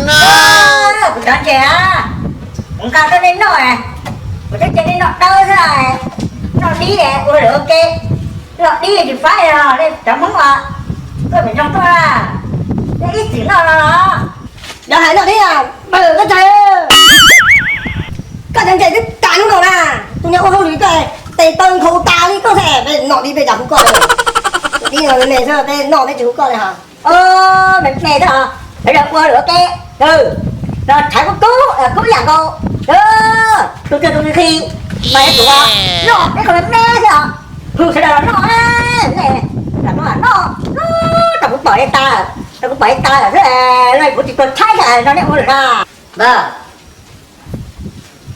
Kuv cov ntses a, kuv nqa tuaj nej noj, kuv twb cia nej noj dawb xwb, noj dib ua lwm ua ke, noj dib tsis faib os, nej cov Hmoob os, tuaj pem nroog tuaj, nej ib txwm noj no los. Yog hais noj dib, koj txawg, koj cov ntses twb tas hnub no na, tus niag ua hauj lwm koj tes taw nkhaus tas li koj thiaj peb noj dib peb cas hu koj li. Dib no me me xwb peb noj peb tsis hu koj li hos. Me me xwb os, peb yog ua lwm ua ke, los thaiv kub kub kub yam nkaus, tus twg tus nqhis mas yuav tsum noj peb qhov me me xwb os. Hu sawv daws los noj, los noj, tau kuv pom li tas, tau kuv pom li tas lawm xwb, kuv tsis tuag tshaib no nej ua lwm na. Npawg,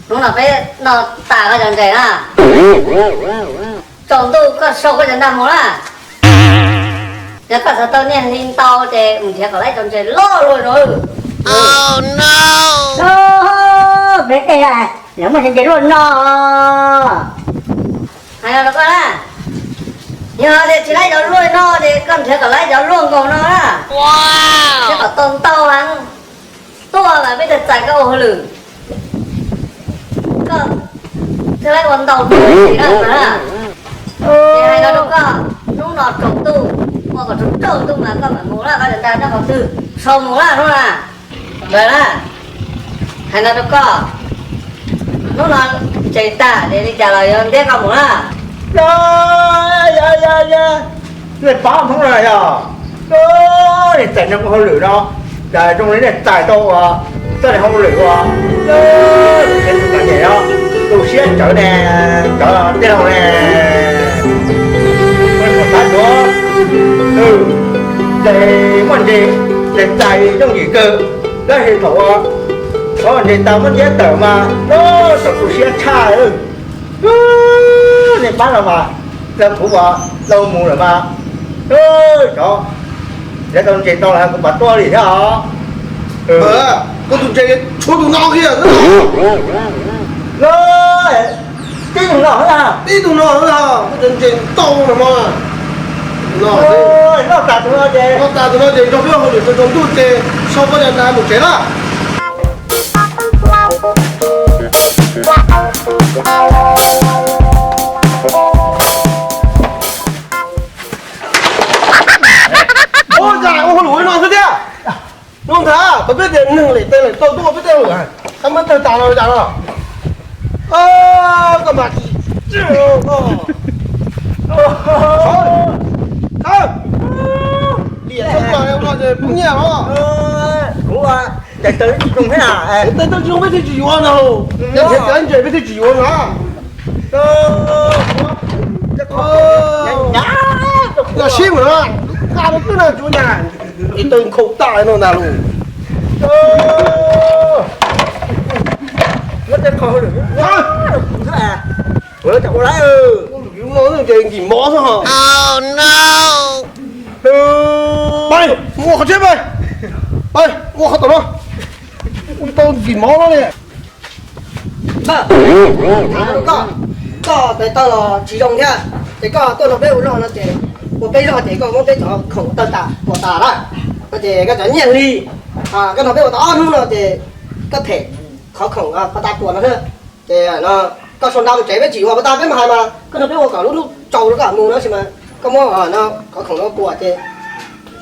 hnub no peb noj tas koj cov ntses na, tsaus ntuj koj sau koj cov ntaj mus na. Yog koj xav tau niag hli ntau ces mus nrhiav kom laib cov ntses loj luaj no. Peb tej lawv muaj ntses luaj no. Hais no rau koj na, yog tias tsis laib cov luaj no ces koj nrhiav kom laib cov luaj nkaus no na. Thiab kom tau ntau heev tuaj mas peb thiaj txais koj ua hauj lwm. Koj thiaj laib ua ntau tus na. Ces hais no rau koj, hnub no tsaus ntuj, ua kom tsaus ntuj mas koj mam mus na, koj cov ntaj nyob qhov twg sau mus na hnub na. Ntawd na, hais no rau koj, hnub no ntses tag ces li cas los yuav ntiab koj mus na. Yog, yog, yog, nej pab Hmoob no yog, nej txais nrog ua hauj lwm no, cas zoo li nej txais tau uas txoj niag hauj lwm uas, tus niam no tu siab tsawv ne, cov tij laug ne, ua kom xav tsuav, ces muaj ntses, ntses txais yooj yim kawg, tab sis thaum uas ntses tau muab ntiab tawm mas, tau tu siab tshaj. Nej pab no mas, kuv uas tau mus lawm mas, cov, nrhiav tau ntses tau lawm kuv pab tuaj li thiab os. Koj tus ntses tshuav tus no kiag. Tib tus no, tib tus no, koj cov ntses ntau no mas. Noj tas tus no ces, noj tas tus no ces nrog peb ua hauj lwm tsaus ntuj ces sau koj cov ntaj mus tsev na. Ua cas ua hauj lwm no xwb thiab? Zoo ntag, peb tias neeg lem tes lem taw tuaj peb tej lawm, qab muab tawg tas los cas no. Koj mas tsis, tsis, tsis, diam txhob kos no ces poob nyiaj os. Kuv tes taw tsis zoo thiab na. Tes taw tsis zoo peb thiaj tsis yuav no. Yog tias tes taw ntses peb thiaj tsis yuav no. Yog sib mus no, koj no twb na tsuav na, tes taw nkhaus tas no ntag lauj. Ua lawm ces nkim mov xwb ho. Pais mus ua qhov tsheb pais, pais ua qhov tom no, ua tau nkim mov no li. Koj, koj tes taw los tsis zoo thiab, ces koj tuaj nrog peb ua zog no ces ua peb zog ces koj muab peb cov khoom tawg tas tuam tas lawm, no ces koj cov nyiaj hli, koj nrog peb ua tau ob hnub no ces koj them qhov khoom pas tas tuam no xwb. Ces koj sau nra mus tsev, peb tsis yuav pas tas, peb mas hais mas koj nrog peb ua kom lub ntuj tsaus rau koj mus no, tab sis mas koj muab qhov khoom no tuam ces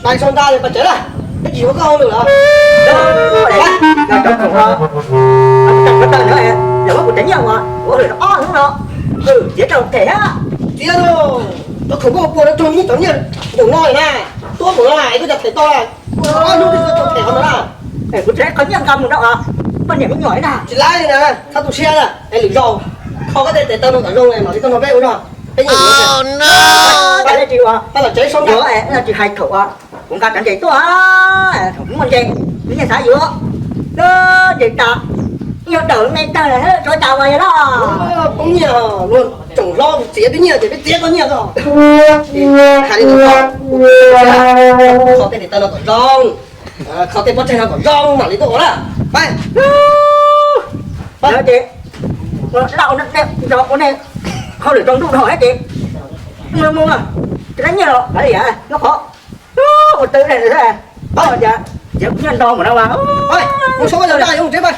pais sau nra pais tsev lawm, peb tsis yuav koj hauj lwm lawm. Cov khoom no, cov khoom no, yog muab kuv cov nyiaj uas kuv ua hauj lwm ob hnub no, txiav rau them thiab. Txiav, cov khoom koj ua puas no raug nyiaj, cov nyiaj npaum no na, tuab npaum no es koj cov them tau, ua ob hnub twb tsis tau them qhov ntawd na. Kuv tsis laib qhov nyiaj nqa mus rau poj niam me nyuam li na. Tsis laib li na, txhob tu siab na, es lwm zaus kho koj tej tes taw no kom zoo mam li tuaj nrog peb ua zog, peb yeej yuav. Pab tom tsev sau nra, tsis hais thaum kuv nqa cov ntses tuaj, thaum kuv muaj ntses, kuv yeej xav yuav. Ntses tas, ib nyuag daws me tag lawm, tsuav cas uas yog loj. Poob nyiaj, luag tsoom hlob txiav peb nyiaj ces peb txiav koj nyiaj xwb. Hais li ntawd, kho tej tes taw no kom zoo, kho tej pob tsaig no kom zoo mam li tuaj ua na. Pab, pab ces, ua nej hauj lwm tsaus ntuj dhau thiab ces, mus mus, tsis laib nyiaj los kav liam nyob qhov, ua tau ib leeg lawm thiab, paub hais tias Ces kuv nyob nto mus no mas. Mus so, mus tsev mas.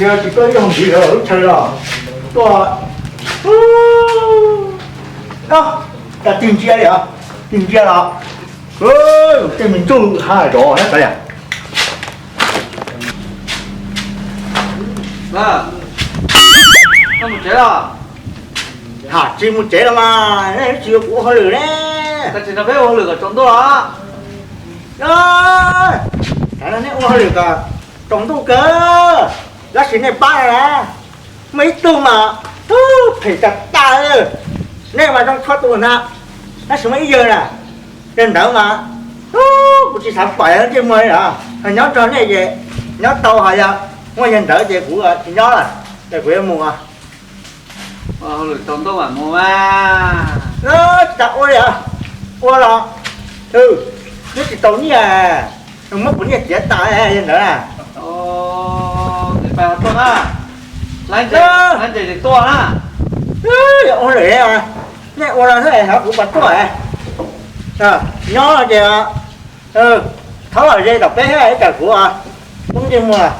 Yog tsis tuaj ib zaug ntxiv lawm lub chaw los tuaj. Cas tig ntsia li os, tig ntsia los tej me ntsuj ha zov na. Tham tsis mus tsev los mas, nej tsis yuav kuv ua hauj lwm ne. Tsis no peb ua hauj lwm kom tsaus ntuj os. Thaum no nej ua hauj lwm kom tsaus ntuj kawg, tab sis nej pab na, muaj ib tug mas phem tas tas, nej mas zoo tshua tus na, tab sis muaj ib yawg na, yawg ntawd mas kuv tsis xav pom ntsej muag li os. Nyob nrog nej ces nyob tau, ho yog muaj yawg ntawd ces kuv tsis nyob lawm, ces kuv yuav mus. Tsis tas ua li os, ua los nws tsis tau nyiaj, muab kuv nyiaj txiav tas li ntawd na. Yog ua lawm, nej ua los xwb, kuv pas tuaj. Nyob ces thov los ze tom peb thiab, ib tsam kuv poob ntsej muag.